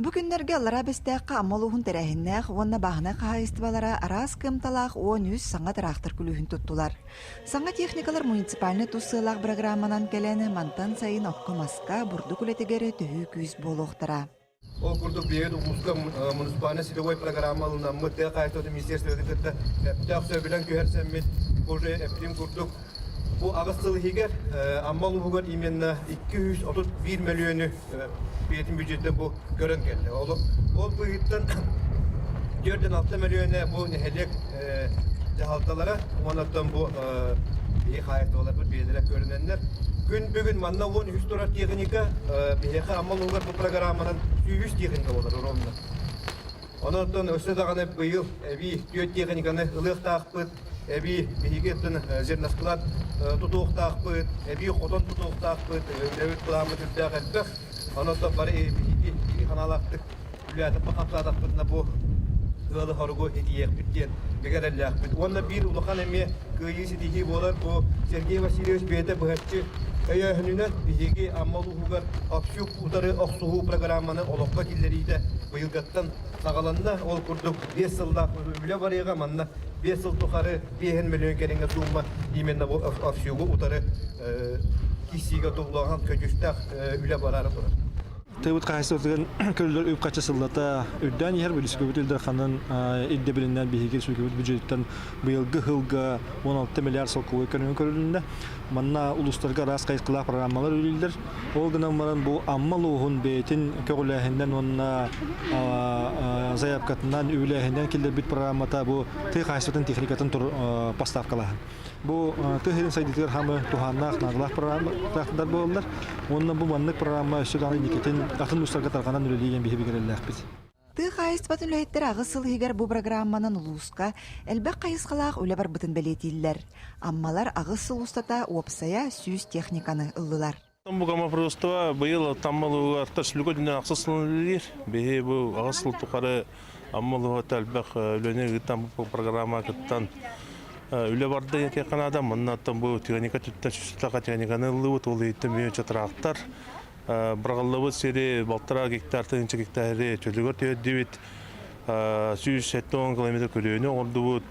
Бу күннэргэ Аллараа Бэстээххэ Амма улууһун тэрээһиннээх уонна бааһынай хаһаайыстыбалара араас кыамталаах 13 саҥа тыраахтар күлүүһүн туттулар. Саҥа техникалар муниципальнай тус сыалаах бырагырааманан кэлэн, мантан сайын окко-маска, бурдук үлэтигэр төһүү күүс буолуохтара. Ол курдук биһиги улууска муниципальнай сетевой программа ылынаммыт, тыа хаһаайыстыбатын министерствотын кытта сөптөөх сөбүлэҥ түһэрсэммит, уже эптим курдук бу аҕыс сыл иһигэр Амма улууһугар именно 231 мөлүйүөнү бэйэтин бюджеттэн бу көрөн кэллэ. Ол быһыыттан 4,6 мөлүйүөнэ бу нэһилиэк дьаһалталара уонна бу биһи хаһаайыстыбаларбыт бэйэлэрэ көрүнэннэр күн бүгүн манна 13 турар техника биһиэхэ Амма улууһугар бу программанан 103 техника болар ровно. Онон өссө даҕаны быйыл эбии түөрт техниканы ылыахтаахпыт, эбии биһиги оттон зерносклад тутуохтаахпыт, эбии хотон тутуохтаахпыт, үлэбит былааммыт үрдээх элбэх. Онон бары биһиги биир ханаалаахтык үлээтэх-хамсаатахпытына бу ыалы-хоругу итийиэхпит диэн бигэ эрэллээхпит. Уонна биир улахан эмиэ кыайыы ситиһии буолар бу Сергей Васильевич бэйэтэ быһаччы өйөөһүнүнэн биһиги Амма улууһугар общук утары охсуһуу программаны олоххо киллэриитэ быйылгаттан саҕаланна. Ол курдук 5 сыллаах үлэ барыаҕа манна 5 сыл тухары 5 миллион кэриҥэ суумма именно бу общугу утары киирсиигэ туллаҕан көдьүүстээх үлэ бараары турар. Тыабыт хаһаайыстыбатыгар көрүллэр үп-харчы сыллата үрдээн иһэр. Республикабыт Ил Дарханын ирдэбилинэн биһиги республикабыт бюджетыттан быйылгы сылга 16 миллиард солкуобай көрүҥү көрүлүннэ. Манна улуустарга араас хайысхалаах программалар үлэлииллэр. Ол гынан баран бу Амма улууһун бэйэтин көҕүлээһининэн уонна заявкатынан, үбүлээһининэн киллэрбит программата бу тыа хаһаайыстыбатын техникатын поставкалааһын. Бу тыа сирин сайдыытыгар хамы туһааннаах наадалаах программалар буолаллар. Уонна бу маннык программа өссө даҕаны инникитин атын улуустарга тарҕанан үлэлиир диэн биһиги эрэллээхпит. Тыа хаһаайыстыбатын үлэһиттэрэ аҕыс сыл иһигэр бу программанан улууска элбэх хайысхалаах үлэ барбытын бэлиэтииллэр. Аммалар аҕыс сыл устата уопсайа 100 техниканы ыллылар. Бу гомопроство быйыл Таммалыгар Төслүгө дүнэн ахсыс сылын үлэлиир. Биһи бу аҕыс сыл тухары Аммалыга элбэх үлэни ыытан бу программа кыттан үлэ барда диэтиэххэ наада. Маннаттан бу техника түттэн сүстаха техниканы ыллыбыт, ол иһиттэн мүө трактор быраҕыллыбыт сири балтараа гектар тыһыынча гектары чөлүгэр түһэрдибит. 170 километр көлүөнү оҥордубут.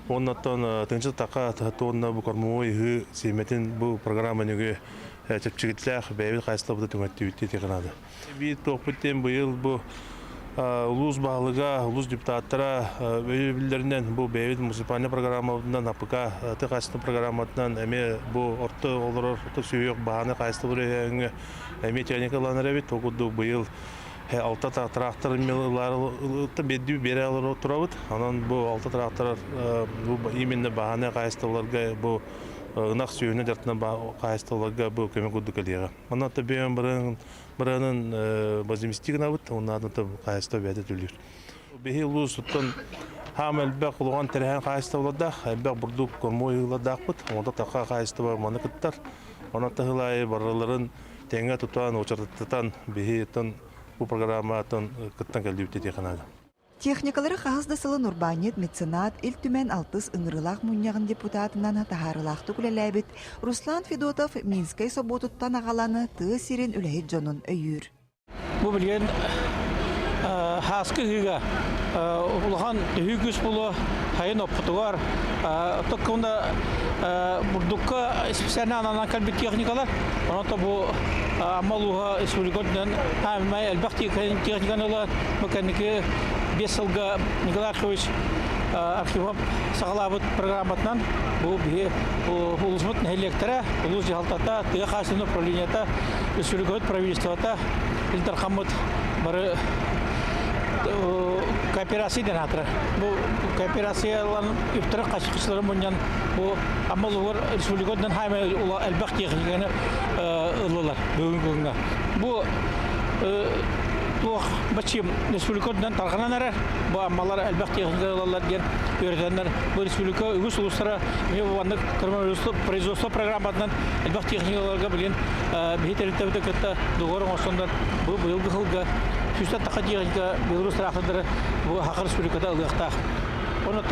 Уоннаттан тыһыынча така тонна бу кормовой ыһыы сиэмэтин бу программа нөҥүө чэпчэкитилээх бэйэбит хаһаайыстыбабыт түҥэттибит диэтиэххэ наада. Биир туохпут диэн быйыл бу улуус баһылыга, улуус депутаттара өйөбүллэринэн бу бэйэбит муниципальнай программабытынан АПК тыа хаһаайыстыбатын программатынан эмиэ бу орто олорор орто сүһүөх баһааны хаһаайыстыба үлэһээҥҥэ эмиэ техника ылан эрэбит. Ол курдук быйыл алта трактор биэрдии биэрэ олорор турабыт. Онон бу алта трактор бу именно баһааны хаһаайыстыбаларга бу ынах сүөһүнү дьарыктанар хаһаайыстыбаларга бу көмө курдук кэлиэҕэ. Онон бэйэм барыанын возместить гынабыт, оннаадан хаһаайыстыба бэйэтэ төлүүр. Биһи улуус оттон хаам элбэх улахан тэрээһин хаһаайыстыбалардаах, элбэх бурдук кормовой ыылардаахпыт, онто таха хаһаайыстыба маны кыттар. Онон таһылаайы барыларын тэҥҥэ тутан, учарыттатан биһи оттон бу программаттан кыттан кэллибит диэххэ наада. Техникалары хаһыс да сылын урбаанньыт, меценат, Ил Түмэн алтыс ыҥырыылаах мунньаҕын депутатынан таһаарыылаахтык үлэлээбит Руслан Федотов Минскэй собуотуттан аҕалан тыа сирин үлэһит дьонун өйүүр. Бу билигин хааскы ыһыыга улахан төһүү күүс буолуо сайын оппутугар токкуна бурдукка специально ананан кэлбит техникалар онон бу Амма улууһа республика үрдүнэн хаамай элбэх техниканы ыла бу кэнники 5 сылга Николай Архипович Архипов саҕалаабыт программатынан бу биһи улууспут нэһилиэктэрэ, улуус дьаһалтата, тыа хаһаайыстыбатын управлениета, республикабыт правительствота, Ил Дархаммыт бары кооперация диэн аатырар. Бу кооперациялан үптэрин хаччыларын мунньан бу Амма улууһугар республика үрдүнэн хаамай элбэх техниканы ыллылар бүгүн күҥҥэ. Бу туох бачыым республика үрдүнэн тарҕанан эрэр. Бу аммалар элбэх техника ылаллар диэн үөрэтэннэр бу республика үгүс улуустара эмиэ бу маннык производство программатынан элбэх техникаларга билигин биһи тэрилтэбитин кытта договор оҥостоннор бу быйылгы сылга сүүстэн тахса техника Беларусь трактордары бу Саха Республиката ылыахтаах. Оны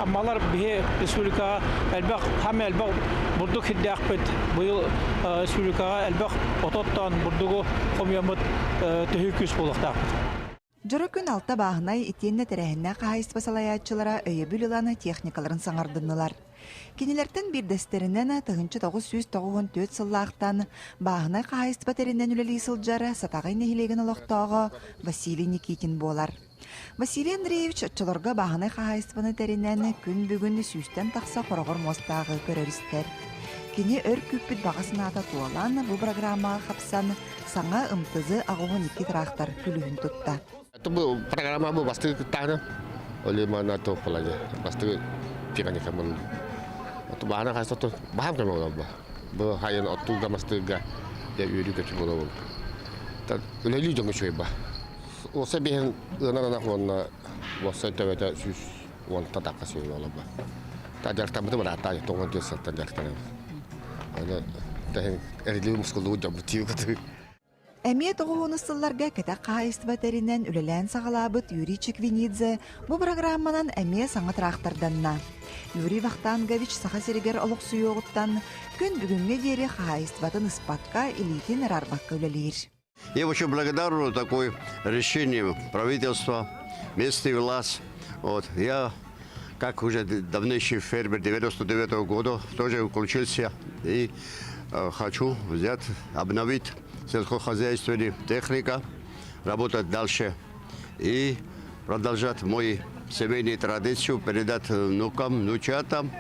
аммалар биһи республикаҕа элбэх хам элбэх бурдук хирдээхпит. Быйыл республикаҕа элбэх ототтоон бурдугу хомуйаммыт төһүү күүс буолуохтаахпыт. Дьоро күн алта бааһынай итиэннэ тэрээһиннээх хаһаайыстыба салайааччылара өйөбүл ылан техникаларын саҥардыннылар. Кинилэртэн биирдэстэринэн 1994 сыллаахтан бааһынай хаһаайыстыба тэринэн үлэлии сылдьар Сатаҕай нэһилиэгин олохтооҕо Василий Никитин буолар. Василий Андреевич оччолорго бааһынай хаһаайыстыбаны тэринэн күн бүгүн сүүстэн тахса хороҕор муостааҕы көрөр-истэр. Кини өр күүппүт баҕа санаата туолан, бу программаҕа хапсан, саҥа МТЗ 82 тыраахтар күлүүһүн тутта. Бу программа бу бастыгы кыттааны Оли манна туох буолар бастыгы техника был. Баана хайса баһам кеме болар бу. Бу хайын оттууга мастыга я үөрүү көтү болобул. Үлэлии дьоҥҥо үчүгэй ба. Уоса биһин ыанар ынах уонна уоса төбөтө 110 тахха сүөһү олорбо. Та дьарыктаммытым ыраатта тоҥон түөс сылтан дьарыктанабын. Аны тэһин эрилии мускуллубут дьоммут тиийбит. Эмиэ тоҕуһунус сылларга кэтэх хаһаайыстыба тэринэн үлэлээн саҕалаабыт Юрий Чиквинидзе бу программанан эмиэ саҥа тыраахтарданна. Юрий Вахтангович Саха сиригэр олохсуйуоҕуттан күн бүгүҥҥэ диэри хаһаайыстыбатын ыспакка, илиитин араарбакка үлэлиир. Я очень благодарен такое решение правительства, местной власти. Вот, я, как уже давнейший фермер 99 -го года, тоже включился и хочу взять, обновить сельскохозяйственную технику, работать дальше и продолжать мою семейную традицию, передать внукам, внучатам.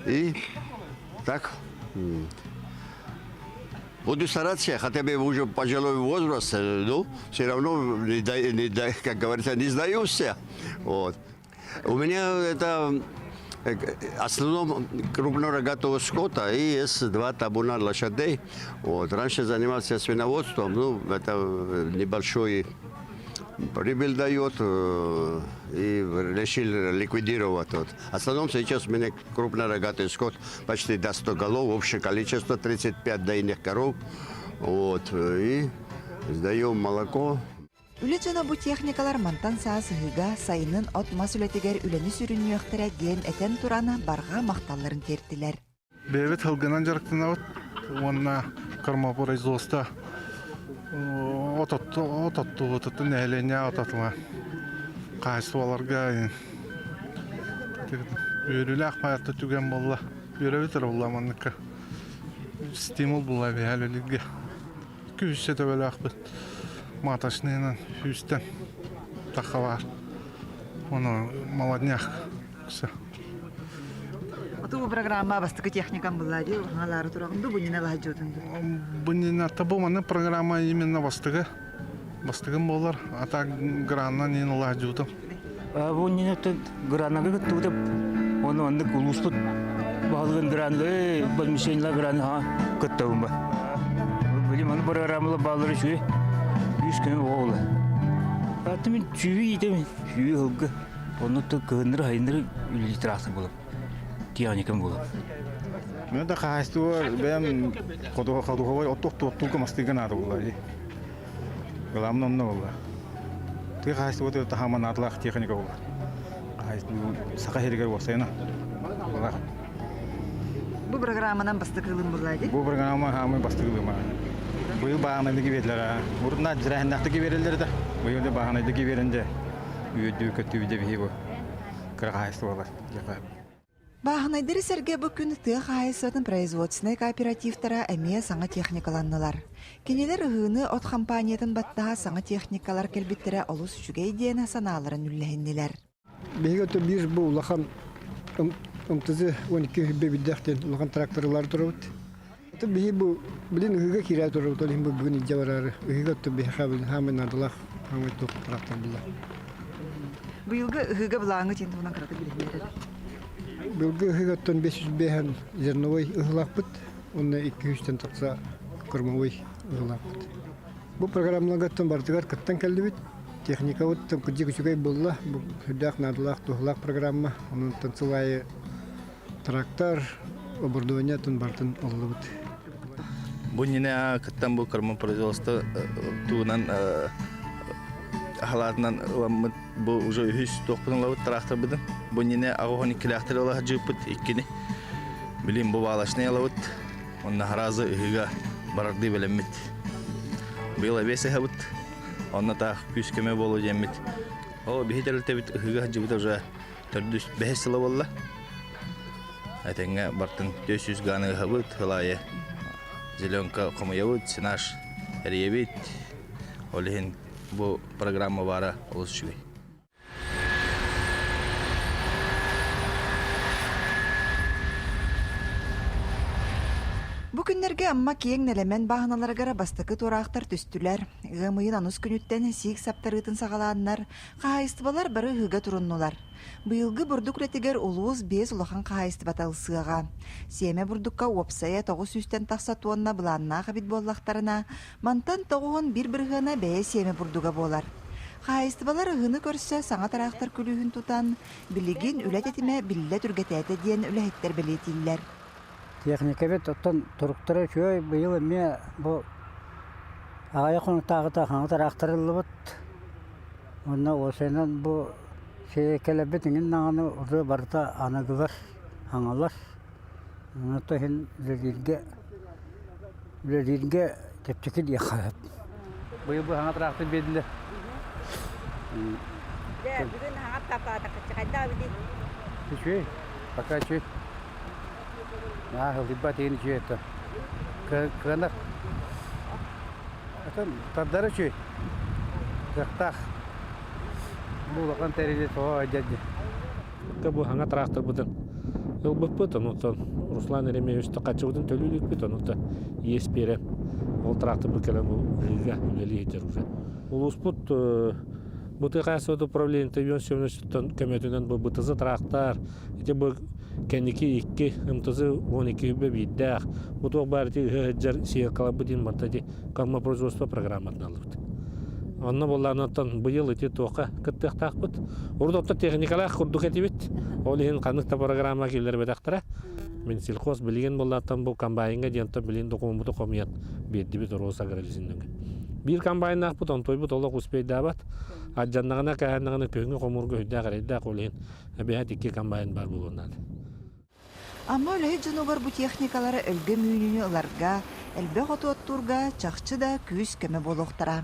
И так буду стараться, хотя бы уже пожилой возраст, ну, все равно, не дай, не дай, как говорится, не сдаюсь. Вот. У меня это основном крупнорогатого скота и есть два табуна лошадей. Вот. Раньше занимался свиноводством, ну, это небольшой прибыль дает, и решил ликвидировать. Вот. В основном сейчас у меня крупнорогатый скот почти до 100 голов, общее количество 35 дойных коров. Вот. И сдаем молоко. Үлэ дьоно бу техникалар мантан саас ыһыыга сайынын от-мас үлэтигэр үлэни сүрүннүөхтэрэ диэн этэн туран барҕа махталларын тиэртилэр. Бэйэбит сылгынан дьарыктанабыт уонна кормопроизводство от оттуубутуттан нэһилиэнньэ от атыма хаһаайыстыбаларга үөрүүлээх майата түгэн буолла. Үөрэбит эрэ буолла манныкка. Стимул буолла биһиэхэ үлэлииргэ. Күүсэ төбөлөөхпүт. Маточныйынан сүүстэн тахха баар. Ону молодняк. Все. Оту программа бастакы техникам была ди хаҥалаары тураҕын ду бунина лаһадьотун ду. Бунина табу маны программа именно бастыгы. Бастыгым болар, а так гранна нин лаһадьутум. Бу гранага кыттыбытым. Оны оннук улууспут баһылыгын гранлы, больничныйла граны ха кыттабым ба. Билим аны программалы баалары үчүгэй. Үс күн оҕолу. Аты мин сүүһү иитем, сүүһү ылгы. Онно кыһыннары хайыннары үллитраахтар булып, техникам булып. Мен да хаһаайыстыба бэйэм ходуһабай оттук мастыыга наада буолла. Главное онно буолла. Тыа хаһаайыстыбата таһаама наадалаах техника буолла. Саха сиригэр уопсайына буолар. Бу программанан бастакы ылым буолла ди? Бу программа хаамай бастакы ылыма. Быйыл бааһынайдыгы биэрдилэр. Урут дьирэһиннэхтик биэрэллэр да. Быйыл да бааһынайдыгы биэрэн дьэ үөрдүү көттүү дэ биһи бу кыра хаһаайыстыбалар. Бааһынайдары сэргэ бу күн тыа хаһаайыстыбатын производственнай кооперативтара эмиэ саҥа техникаланнылар. Кинилэр ыһыыны от хампаанньатын баттаһа саҥа техникалар кэлбиттэрэ олус үчүгэй диэн санааларын үллэһиннилэр. Биһиги өттө биир бу улахан МТЗ 12 хүббэ бирдээх диэн улахан тракторлар турабыт. Биһи бу билин ыһыыга киирэ турабыт, ол иһин бу бүгүн илдьэ бараары ыһыыга өттө биһиэхэ билин хаамай наадалаах хаамай туох трактор булла. Быйылгы ыһыыга былааҥҥы тиэн туһунан кыратык билиһиннэрэр. Быйылгы ыһыыгаттан 505 зерновой ыһылаахпыт, уонна 200-тэн тахса кормовой ыһылаахпыт. Бу программаларгаттан барытыгар кыттан кэллибит. Техникабыт кырдьык үчүгэй буолла. Бу сүрдээх наадалаах, туһалаах программа. Онон сыл аайы трактор, оборудование барытын ыллыбыт. Бу нина кыттан бу кормопроизводство туунан. халаатынан ыламмыт бу уже үһүс туохпутун ылабыт тыраахтарбытын. Бу иннинэ аҕыс иккилээхтэр ыла сылдьыбыппыт иккини. Билин бу баалашнай ылабыт. Онно харазы ыһыыга барардыы бэлэммит. Быйыл эбиэс ыһабыт. Онно таах күүс-көмө буолуо диэммит. Ол биһи тэрилтэбит ыһыыга сылдьыбыта уже төрдүс бэһис сыла буолла. Этэҥҥэ бартын 400 гааны ыһабыт, сыл аайы зеленка хомуйабыт, сенаж эрийэбит. Ол иһин бу программа баара олус үчүгэй. Бу күннэргэ Амма киэҥ нэлэмэн бааһыналарыгар бастакы туораахтар түстүлэр. Ыам ыйын онус күнүттэн сиик саптарыытын саҕалааннар, хаһаайыстыбалар бары ыһыыга туруннулар. Быйылгы бурдук үлэтигэр улуус биэс улахан хаһаайыстыбата ылсыаҕа. Сиэмэ бурдукка уопсайа 900-тэн тахса туонна былааннаах эбит буоллахтарына, мантан 91 бырыһыана бэйэ сиэмэ бурдуга буолар. Хаһаайыстыбалар ыһыыны көрсө саҥа тыраахтар күлүүһүн тутан, билигин үлэ тэтимэ биллэ түргэтээтэ диэн үлэһиттэр бэлиэтииллэр. Техникабыт оттон туруктара үчүгэй. Быйыл эмиэ бу аҕыйах хонуктааҕыта хаҥа тыраахтарыллыбыт. Уонна уопсайынан бу сиэкэлэрбит иҥин даҕаны уже барыта аныгылар, аҥалар. Онон иһин үлэлииргэ үлэлииргэ чэпчэки диэххэ сөп. Быйыл бу хаҥа тыраахтыр биэрдилэр. Дьэ, бүгүн хаҥа тапаатахчы хайдах эбитий? Үчүгэй, пока үчүгэй. Аа, ылыйбат иһин үчүгэй это. Кыанар. Атын тардара үчүгэй. Кыахтаах. Бу улахан тэрили тоҕо дьэ. Бу хаҥа тракторбытын ылбыппыт, онуттан Руслан Еремеевич хаччыбытын төлүүлүкпүт, онуттан иэс биэрэн ол тракторбыт кэлэн бу ыһыыга үлэлии сылдьар уже. Улууспут бу тыа хаһаайыстыбатын управлениета Ион Семеновичтан көмөтүнэн бу БТЗ трактор, ити бу кэнники икки МТЗ 12 үбэ биирдээх, бу туох баар ити ыһа сылдьар сеялкаларбыт иһин барыта ити кормопроизводство программатынан ыллыбыт. Онно буоллаҕына быйыл ити туохха кыттыахтаахпыт. Урут оттон техникалаах курдук этибит. Ол иһин ханнык да программа киллэрбэтэхтэрэ. Минсельхоз билигин буоллааттан бу комбайнга диэн билигин докумуонбутун хомуйан биэрдибит Росагролизинг. Биир комбайнаахпыт онтуйбут олох успейдаабат. Алдьаннаҕына кээһэннэҕинэ күһүҥҥү хомуурга үрдээх эрэйдээх ол иһин эбиһээт икки комбайн баар буолуон наада. Амма үлэһит дьонугар бу техникалары өлгөм үүнүүнү ыларга, элбэх оту оттуурга чахчы да күүс-көмө буолуохтара.